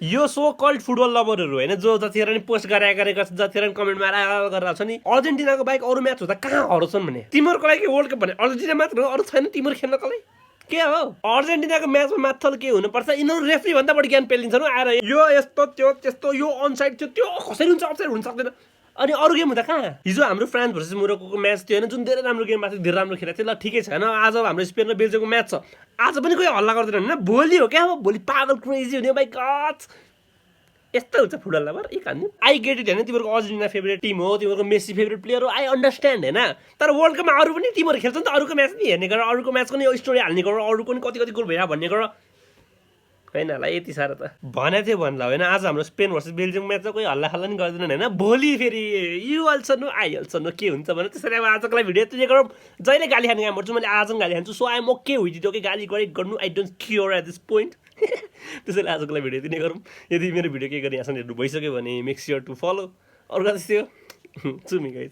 यो so called football लभरहरू होइन जो जतिखेर नि पोस्ट गरेका छ जतिखेर नि कमेन्टमा गरेर छ नि अर्जेन्टिनाको बाहेक अरू म्याच हुँदा कहाँ हराउँछन् भने तिमीहरूको लागि वर्ल्ड कप भने अर्जेन्टिना मात्र हो अरू छैन तिमीहरू खेल्नको लागि के हो अर्जेन्टिनाको म्याचमा माथल के हुनुपर्छ यिनीहरू रेफ्री भन्दा बढी ज्ञान पेलिन्छन् आएर यो यस्तो त्यो त्यस्तो यो अनसाइड थियो त्यो कसरी हुन्छ अफसाइड हुन सक्दैन अनि अरू गेम हुँदा कहाँ हिजो हाम्रो फ्रान्स भर्सेस मोरोक्कोको म्याच थियो होइन जुन धेरै राम्रो गेम भएको थियो धेरै राम्रो खेलेको थियो ल ठिकै छ होइन आज हाम्रो स्पेन र बेल्जियमको म्याच छ आज पनि कोही हल्ला गर्दैन होइन भोलि हो क्या अब भोलि पागल क्रेजी हुने बाई गच यस्तो हुन्छ फुटबल लभर एक हान्ने आई गेट इट होइन तिमीहरूको अर्जेन्टिना फेभरेट टिम हो तिमीहरूको मेसी फेभरेट प्लेयर हो आई अन्डरस्ट्यान्ड होइन तर वर्ल्ड कपमा अरू पनि टिमहरू खेल्छ नि त अरूको म्याच नि हेर्ने गर अरूको म्याचको नि स्टोरी हाल्ने गर अरूको नि कति कति गोल भइरहेको भन्ने गर होइन होला यति साह्रो त भनेको थियो भन्ला होइन आज हाम्रो स्पेन भर्सेस बेल्जियम म्याच चाहिँ कोही हल्ला खल्ला नि गर्दैन होइन भोलि फेरि युअल्छ नो आइहाल्छ नो के हुन्छ भने त्यसरी अब आजको लागि भिडियो यति गरौँ जहिले गाली खाने काम गर्छु मैले आज पनि गाली खान्छु सो आइएम ओके हुइदियो कि गाली गरेँ गर्नु I don't care at this point त्यसैले आजको लागि भिडियो यति नै गरौँ यदि मेरो भिडियो के गर्ने आसान हेर्नु भइसक्यो भने मेक स्योर टु फलो अर्को त्यस्तै हो चुमी गाइज